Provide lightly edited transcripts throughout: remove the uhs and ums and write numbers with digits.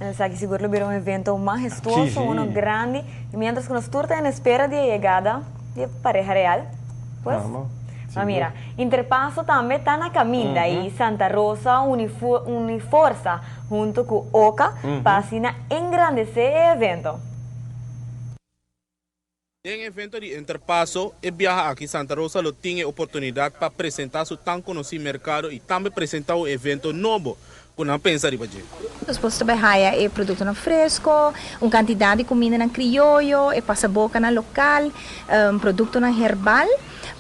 Esaki sigur lo bira un evento mahestuoso, uno grandi. Y mientras cu nos tur ta en espera di e yegada di e pareha real, pues, ma mira, Interpaso tambe ta na caminda y Santa Rosa uni uni forsa hunto cu oca pa asina engrandece e evento. Den evento di Interpaso, e biaha aki Santa Rosa lo tin e oportunidad pa presenta su tan conoci mercado y tambe presenta un evento nobo cu nan pensa riba dje. Nos por ta bay haya e productonan fresco, un cantidad di cumindanan crioyo, e pasabocanan local, productonan herbal.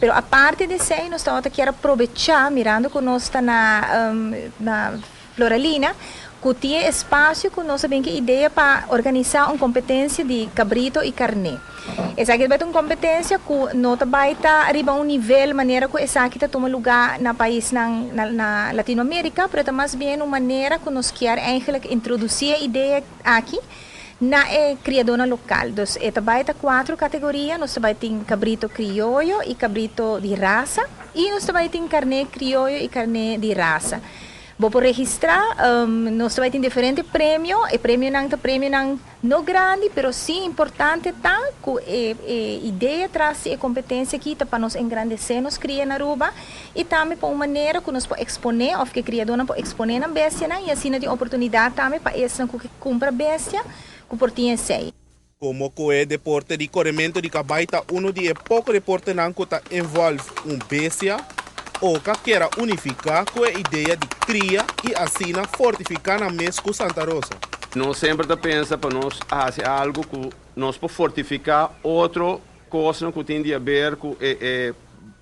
Pero aparte di esey nos tabata kier a probecha, mirando cu nos ta na na Floralina, cu tin e espacio cu nos a bin cu idea pa organisa un competencia di cabrito y carne. Esaki ta bay ta un competencia cu no ta bay ta riba un nivel manera cu esaki ta tuma luga na paisnan na Latinoamerica, pero ta mas bien un manera cu nos kier eigenlijk introduci e idea aki na e criadornan local. Dus e ta bay ta cuatro categoria, nos ta bay tin cabrito crioyo y cabrito di rasa y nos ta bay tin carne crioyo y carne di rasa. Bo por registrá, nos ta bai tin diferente premio, e premionan ta premionan no grandi pero sí importante ta ku e e idea tras di e kompetensia aki ta pa nos engrandesé nos kria na Aruba i tambe pa un manera ku nos por eksponé òf ku e kriadónan por eksponé nan bestianan i asina tin oportunidat tambe pa esnan ku ke kumpra bestia ku por tin esei. Komo ku e deporte di korementu di kabai ta unu di e poko deportenan ku ta envolve un bestia, Oca kier a unifiká ku e idea di kria i asina fortifiká nan mes ku Santa Rosa. Nos semper ta pensa pa nos hasi algu ku nos por fortifiká otro kosnan ku tin di haber ku e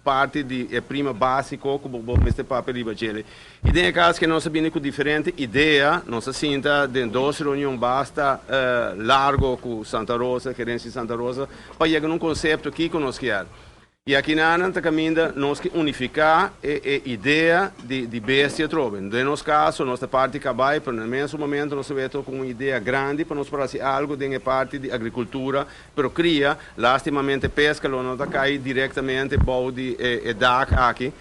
parti di e prima básiko ku bo mester papia riba djele. I den e kas ke nos a bini ku diferente idea, nos a sinta den dos reunion basta largo ku Santa Rosa, gerensia di Santa Rosa, pa yega na un konsepto kiko nos kier. I akinanan ta kaminda nos ke unifiká e e idea di di bestia atrobe. Den nos kaso nos ta parti kabai, pero na e mesun momento nos ta wet ku un idea grandi pa nos por hasi algu den e parti di agrikultura, pero kria, lastimamente peska lo no ta kai direktamente bou di e e dak aki.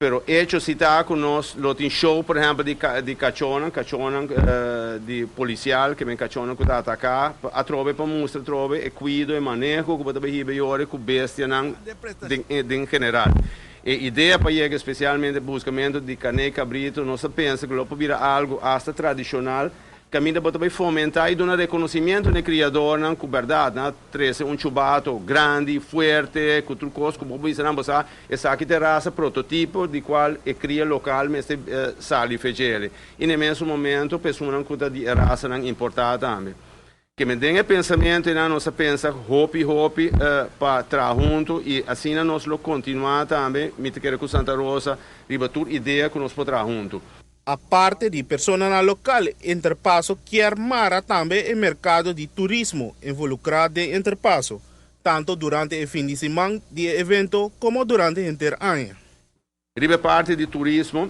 Pero hecho si ta cu nos lo tin show por ehempel di di cachonan, cachonan di policial, ke men cachonan cu ta ataca, atrobe pa mustra atrobe e cuido, e maneho cu bo ta bay hiba yori cu bestianan den den general. E idea pa yega especialmente buscamento di carne y cabrito, nos ta pensa cu lo por bira algo hasta tradicional, Kaminda bo ta bai fomentá i duna rekonosimiento na e kriadornan ku bèrdat nan a trese un chubato grandi, fuerte, ku tur kos ku bo bisa nan, bo sa esaki ta e rasa prototipo di kual e kria lokal mester sali fechele. I na e mesun momento personanan ku ta di e rasanan importá tambe. Keme den e pensamentu einan nos a pensa hopi hopi pa traha huntu i asina nos lo kontinuá tambe, mi ta kere ku Santa Rosa riba tur idea ku nos por traha huntu. Aparte di personanan lokal, Interpaso kier mara tambe e merkado di turismo involukrá den Interpaso, tanto durante e fin di siman di e evento komo durante henter aña. Riba e parti di turismo,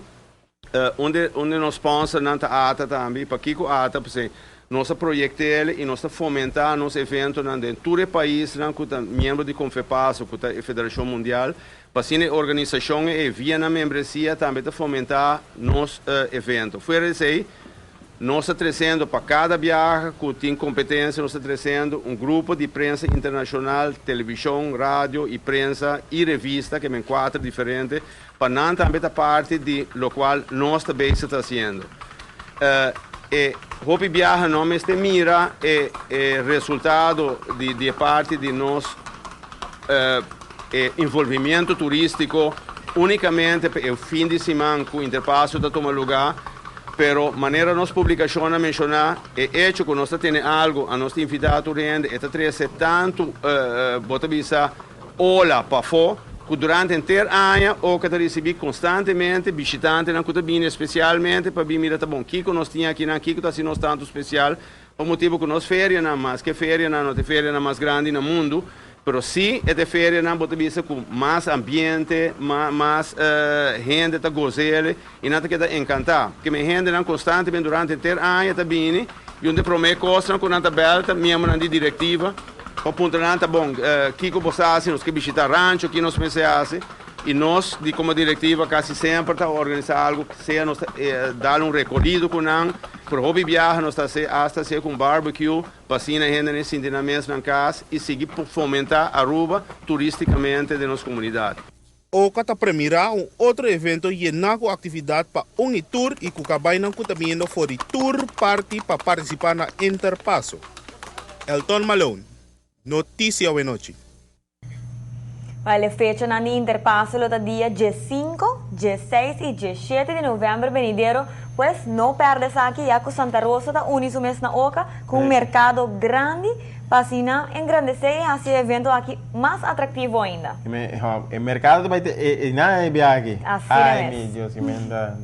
unda unda nos sponsornan ta ata tambe, pakiko ata? Pasobra nos a proyekt'el i nos ta fomentá nos eventonan den tur e paisnan ku ta miembro di Confepaso, ku ta e federashon mundial, Pa asina e organisashon ei via nan membresia tambe ta fomentá nos evento. Fuera di esei, nos ta tresiendo pa kada biaha ku tin kompetensia nos ta tresiendo un grupo di prensa internashonal, televishon, radio i prensa i revista, ke men kuater diferente, pa nan tambe ta parti di lokual nos ta bezig ta hasiendo. E hopi biaha no mester mira e resultado di e parti di nos. E envolvimiento turístiko únikamente pa e fin di siman ku Interpaso ta tuma lugá, pero manera nos publikashon a menshoná, e echo ku nos ta tene algu a nos ta invitá tur hende, e ta trese tantu bo ta bisa ola pafó ku durante henter aña oka ta risibí konstantemente bishitantenan ku ta bini espesialmente pa bin mira ta bon kiko nos tin akinan, kiko ta hasi nos tantu spesial, pa motibu ku nos ferianan maske ferianan no ta e ferianan mas grandi na mundu. Pero si e ta e ferianan bo ta bisa ku mas ambiente, mas hende ta goz'el i nan ta keda enkantá. Ke men hendenan konstantemente durante henter aña ta bini i un di e promé kosnan ku nan ta bèl ta miembronan di direktiva pa puntra nan ta bon kiko bo sa hasi, nos ke bishita rancho, ki nos mester hasi. Y nos, di como directiva, casi semper ta organisa algo, sea nos da un recorido cu nan, por hopi biaha nos ta hasta haci cu barbecue, pa asina hende sinti nan mes na cas y sigui fomenta Aruba turisticamente den nos comunidad. Oca ta premira un otro evento yena cu actividad pa un tur y cu cabaynan cu ta biniendo for di tur parti pa participa na Interpaso. Elton Malone, Noticia Nochi. Vale, fechanan di Interpaso ta dia 5, 16 y 17 di november venidero, pues no perde esaki, ya cu Santa Rosa ta uni su mes na Oca cu un mercado grandi pa asina engrandece y haci e evento aki mas atractivo ainda. E mercado bay tin nada di biahe aki. Asina Ai, mes. Mi Dios, menda.